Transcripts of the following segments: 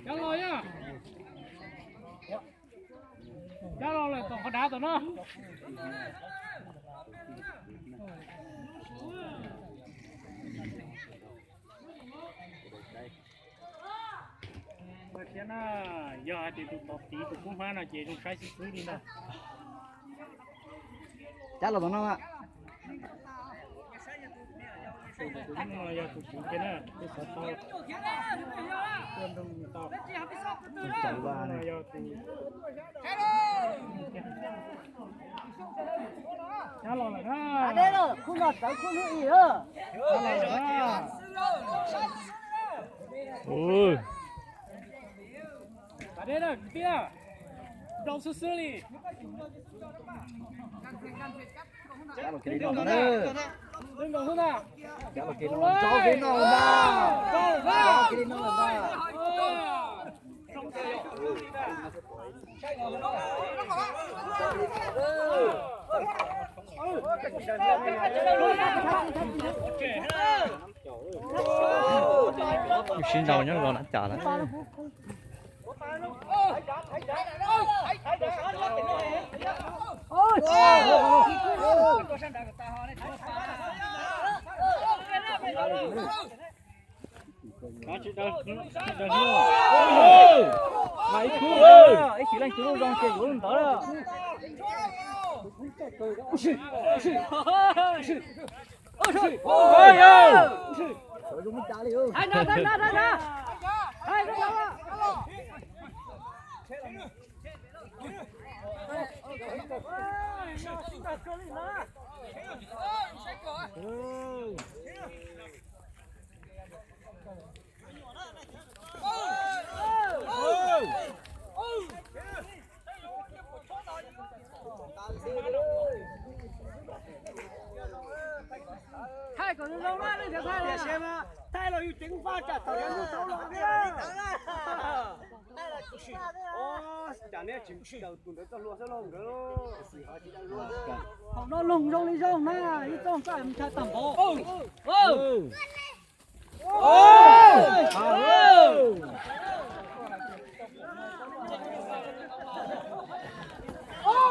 Cab los yog, cab los lawm tom qhov dav tom no. Thiab na, yog hais tias tus tod tiv tus kub hmab no ces zoo saib xwb xwb li ntag. Cab los tom no. Tus no yog tus kwv kiag na, twb xav tau tuaj nrog tau. Tus no yog tus cab los lawm na. Cab los lawm na. Ua, dej na kwv tij na, nrau xwb xwb li. Cab los kiag li no na. Cab los kiag li no, nrau kiag li no ntag. Nrau kiag li no ntag. Sib nrau nyob los na cas lawm. Ib tug, ib tug leej twg lub zoo ces yuav lub ntawd. Thaij kom zoo zoo na, leej twg thaij los, thaij los yus ceev faj tsam thaum yuav mus tau los tiag. Cas neb tsis raws tus ntawd txoj hlua xwb lauj nkawd. Thaum no loog zoo li zoo na, ib txoj nqaij ntshai tag npaum. Tus loj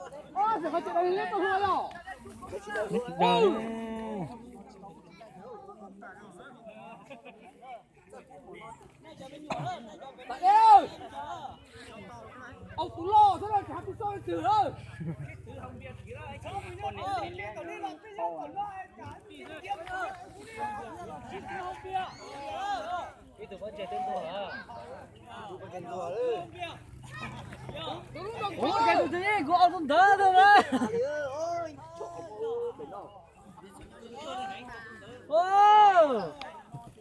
xwb, tsis hais tus txoj leej twg lawm. Tus ntawd tus ntawd.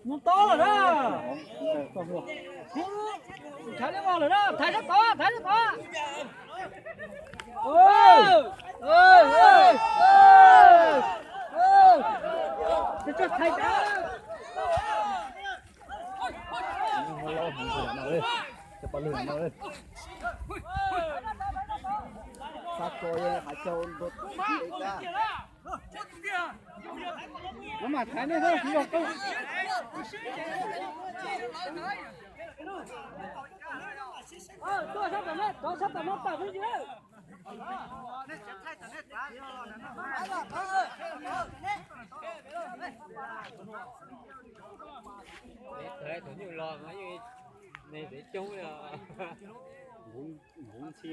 Mus tod lawm na. Thaiv li os lawm na, thaiv sab tod, thaiv sab tod. Kuv mam thaiv nej, kuv yog qeej. Tuaj sab tom no, rov sab tom no tawm peb ntsis. Tus nyuj los mas yeej me pem coob li os. Npuv ntxhi.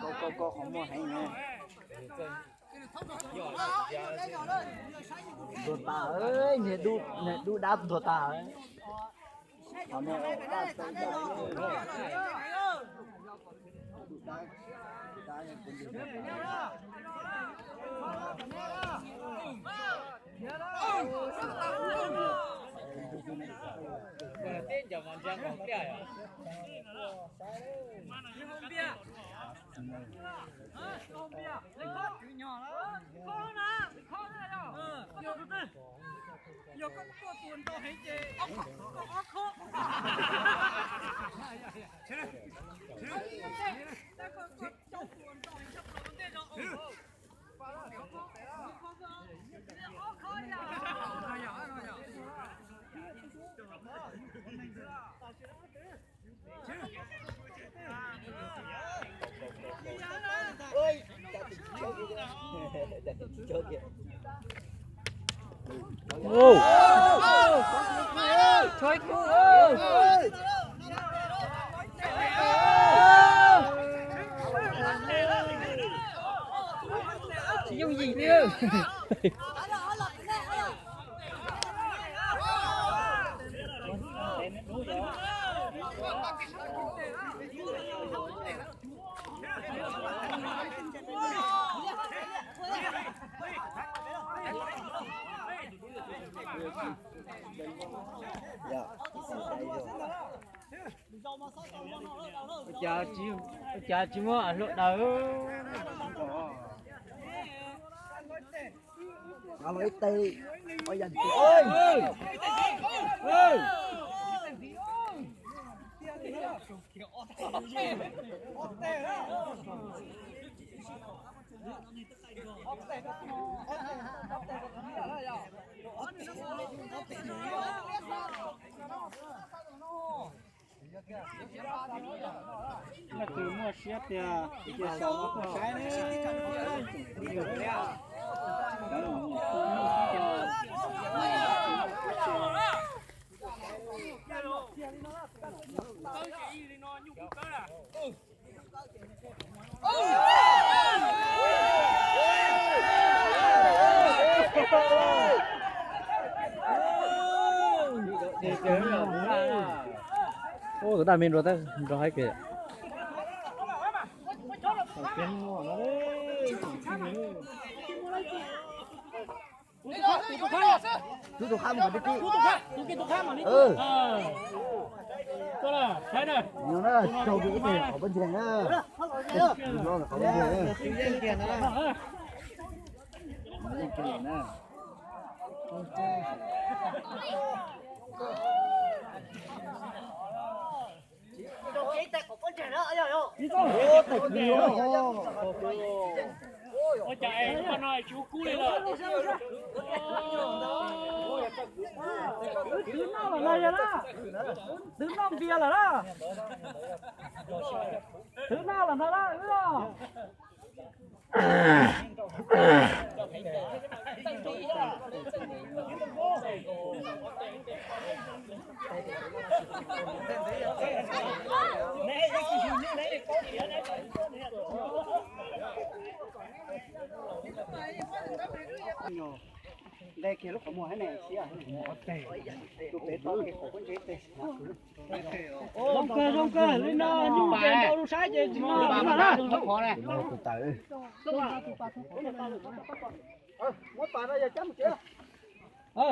Koj, koj, koj qhov muag heev na. Ntuag tas, niag dub, niag dub dab ntuag tas. Qhov no dab tas. Tib ncaws mas ntsia nkaus pliaj yom. Yog koj tuaj tua ntau heev ces koj ob khob. Tab koj, koj coj tua ntau heev, coj tua ntej no. Tsis yooj yim li. Ua cas tsis muab hluav taws? Los ib teg, ua yam ntxwv. Leej twg muaj siab tiag cia sau tuaj saib ne. Ua, tus daj me nrog, nrog haib kiag. Rub tus qab mus kom tib tib. Rub tus qab, tus qab mas li. Rau tus ib teg qhov pob ntseg na. Qhov pob ntseg na. Ua cas es lub no tsis ua kub li lawm. Twv noj los no yog na. Twv noj npias lawm na. Twv noj los no na wb no. Nqe kiag lub qhov muag hab ne, tus pem tau kiag qhov pob ntseg teg. Zoo kawg, zoo kawg, li no nyuj ces nrau lub sab ces tsis no lawm na. Muab pas no yog cab mus tsev. Zoo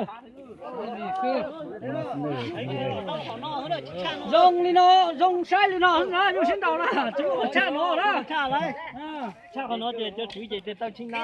li no, zoo saib li no na, zoo sib nraus na, tsis muaj qhov tshaj no na. Tshaj qhov no ces cov tswv ces tsis tau tsis na.